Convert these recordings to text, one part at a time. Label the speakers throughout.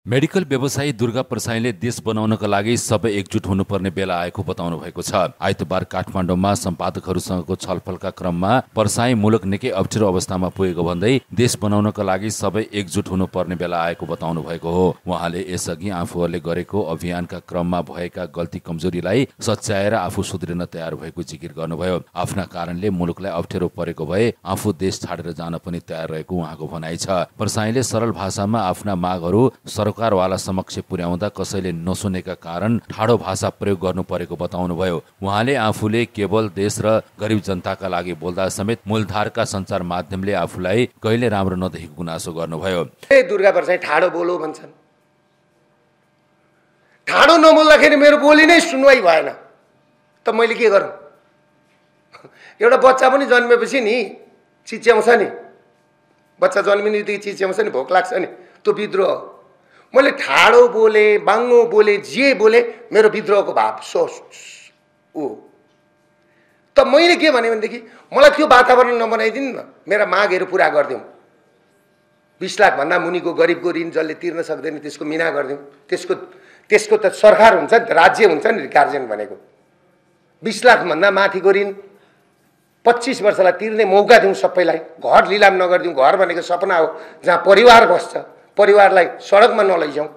Speaker 1: Medical व्यवसायी दुर्गा प्रसाईले देश बनाउनका लागि सबै एकजुट हुनुपर्ने बेला आएको बताउनु भएको छ। आइतबार काठमाडौँमा सम्पादकहरूसँगको छलफलका क्रममा प्रसाई मुलुक निकै अप्ठ्यारो अवस्थामा पुगेको भन्दै देश बनाउनका लागि सबै एकजुट हुनुपर्ने बेला आएको बताउनु भएको हो। उहाँले यसअघि आफूहरूले गरेको अभियानका क्रममा भएका गल्ती कमजोरीलाई सच्याएर आफू सुध्रिन तयार भएको जिकिर गर्नुभयो। आफ्ना कारणले मुलुकलाई अप्ठ्यारो परेको भए आफू देश छाडेर जान पनि तयार रहेको उहाँको भनाइ छ। प्रसाईले सरल भाषामा आफ्ना मागहरू सरकारवाला समक्ष पुर्याउँदा कसैले नसुनेका कारण ठाडो भाषा प्रयोग गर्नु परेको बताउनुभयो। उहाँले आफूले केवल देश र गरिब जनताका लागि बोल्दा समेत मूलधारका सञ्चार माध्यमले आफूलाई कहिले राम्रो नदेखेको गुनासो गर्नुभयो।
Speaker 2: दुर्गा प्रसाई ठाडो बोलो भन्छन्। ठाडो नबोल्दाखेरि मेरो बोली नै सुनवाई भएन त मैले के गरौँ? एउटा बच्चा पनि जन्मेपछि नि चिच्याउँछ नि, बच्चा जन्मिने बित्तिकै चिच्याउँछ नि, भोक लाग्छ नि, त्यो विद्रोह। मैले ठाडो बोले, बाङ्गो बोले, जे बोले, मेरो विद्रोहको भाव त मैले के भने भनेदेखि मलाई त्यो वातावरण नबनाइदिनु न, मेरा मागहरू पुरा गरिदिउँ। 20 लाख भन्दा मुनिको गरिबको ऋण जसले तिर्न सक्दैन त्यसको मिना गरिदिउँ। त्यसको त सरकार हुन्छ नि, राज्य हुन्छ नि गार्जियन भनेको। 20 लाख भन्दा माथिको ऋण 25 वर्षलाई तिर्ने मौका दिउँ सबैलाई। घर लिलाम नगरिदिउँ। घर भनेको सपना हो जहाँ परिवार बस्छ। परिवारलाई सडकमा नलैजाउँ।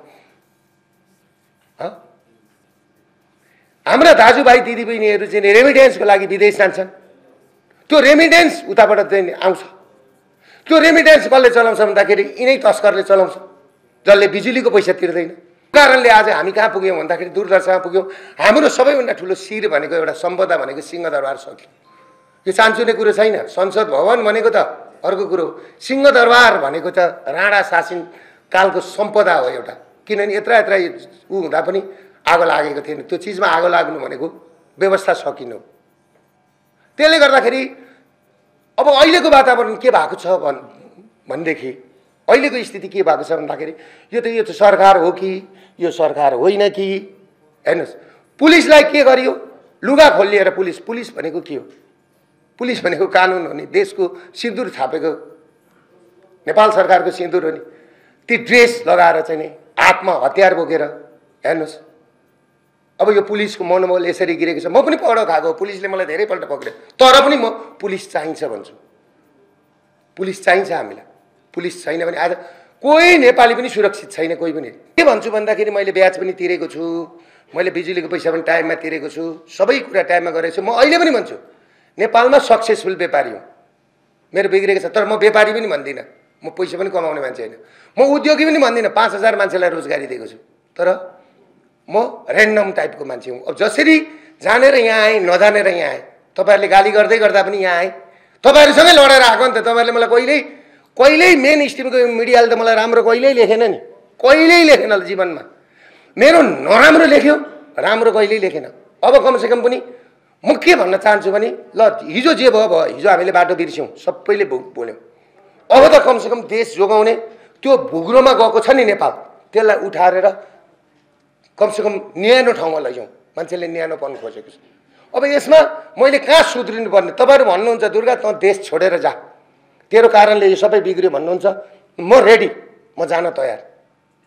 Speaker 2: हाम्रा दाजुभाइ दिदीबहिनीहरू चाहिँ रेमिटेन्सको लागि विदेश जान्छन्। त्यो रेमिटेन्स उताबाट चाहिँ आउँछ। त्यो रेमिटेन्स कसले चलाउँछ भन्दाखेरि यिनै तस्करले चलाउँछ, जसले बिजुलीको पैसा तिर्दैन। कारणले आज हामी कहाँ पुग्यौँ भन्दाखेरि दुर्दशामा पुग्यौँ। हाम्रो सबैभन्दा ठुलो शिर भनेको एउटा सम्पदा भनेको सिंहदरबार सक्यो। यो चान्चुने कुरो छैन। संसद भवन भनेको त अर्को कुरो। सिंहदरबार भनेको त राणा शासन कालको सम्पदा हो एउटा। किनभने यत्रा ऊ हुँदा पनि आगो लागेको थिएन। त्यो चिजमा आगो लाग्नु भनेको व्यवस्था सकिनु। त्यसले गर्दाखेरि अब अहिलेको वातावरण के भएको छ भनेदेखि अहिलेको स्थिति के भएको छ भन्दाखेरि यो त सरकार हो कि यो सरकार होइन कि? हेर्नुहोस्, पुलिसलाई के गरियो? लुगा खोलिएर पुलिस भनेको के हो? पुलिस भनेको कानुन हो नि, देशको सिन्दुर छापेको नेपाल सरकारको सिन्दुर हो नि। ती ड्रेस लगाएर चाहिँ नि हातमा हतियार बोकेर हेर्नुहोस्। अब यो पुलिसको मनोबल यसरी गिरेको छ। म पनि पक्राउ खाएको, पुलिसले मलाई धेरैपल्ट पक्रियो, तर पनि म पुलिस चाहिन्छ भन्छु। पुलिस चाहिन्छ हामीलाई। पुलिस छैन भने आज कोही नेपाली पनि सुरक्षित छैन। कोही पनि के भन्छु भन्दाखेरि मैले ब्याज पनि तिरेको छु, मैले बिजुलीको पैसा पनि टाइममा तिरेको छु, सबै कुरा टाइममा गरेको छु। म अहिले पनि भन्छु नेपालमा सक्सेसफुल व्यापारी हुँ। मेरो बिग्रेको छ, तर म व्यापारी पनि भन्दिनँ। म पैसा पनि कमाउने मान्छे होइन। म उद्योगी पनि भन्दिनँ। 5000 मान्छेलाई रोजगारी दिएको छु, तर म ऱ्यान्डम टाइपको मान्छे हुँ। अब जसरी जानेर यहाँ आएँ, नजानेर यहाँ आएँ। तपाईँहरूले गाली गर्दै गर्दा पनि यहाँ आएँ। तपाईँहरूसँगै लडेर आएको नि त। तपाईँहरूले मलाई कहिल्यै मेन स्ट्रिमको मिडियाले त मलाई राम्रो कहिल्यै लेखेन नि, कहिल्यै लेखेन जीवनमा। मेरो नराम्रो लेख्यो, राम्रो कहिल्यै लेखेन। अब कमसेकम पनि म के भन्न चाहन्छु भने ल हिजो जे भयो भयो, हिजो हामीले बाटो बिर्स्यौँ, सबैले बोल्यौँ। अब त कमसेकम देश जोगाउने त्यो भुग्रोमा गएको छ नि नेपाल, त्यसलाई उठाएर कमसेकम न्यानो ठाउँमा लैजाउँ। मान्छेले न्यानोपन खोजेको छ। अब यसमा मैले कहाँ सुध्रिनु पर्ने? तपाईँहरू भन्नुहुन्छ दुर्गा त देश छोडेर जा, तेरो कारणले यो सबै बिग्रियो भन्नुहुन्छ। म रेडी, म जान तयार,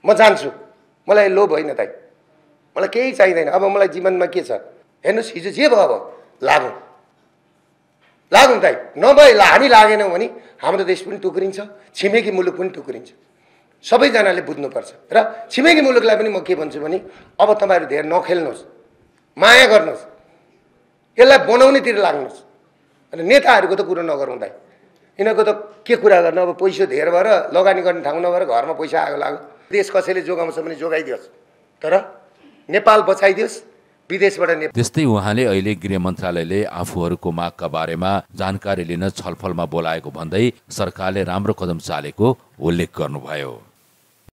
Speaker 2: म जान्छु। मलाई लोभ होइन दाइ, मलाई केही चाहिँदैन। अब मलाई जीवनमा के छ हेर्नुहोस्, हिजो जे भयो भयो, लागौँ दाइ। नभए हामी लागेनौँ भने हाम्रो देश पनि टुक्रिन्छ, छिमेकी मुलुक पनि टुक्रिन्छ। सबैजनाले बुझ्नुपर्छ। र छिमेकी मुलुकलाई पनि म के भन्छु भने अब तपाईँहरू धेरै नखेल्नुहोस्, माया गर्नुहोस्, यसलाई बनाउनेतिर लाग्नुहोस्। अनि नेताहरूको त कुरो नगरौँ दाइ। यिनीहरूको त के कुरा गर्नु? अब पैसा धेर भएर लगानी गर्ने ठाउँ नभएर घरमा पैसा आगो लाग्यो। देश कसैले जोगाउँछ भने जोगाइदियोस्, तर नेपाल बचाइदियोस् विदेशबाट।
Speaker 1: त्यस्तै उहाँले अहिले गृह मन्त्रालयले आफूहरूको मागका बारेमा जानकारी लिन छलफलमा बोलाएको भन्दै सरकारले राम्रो कदम चालेको उल्लेख गर्नुभयो।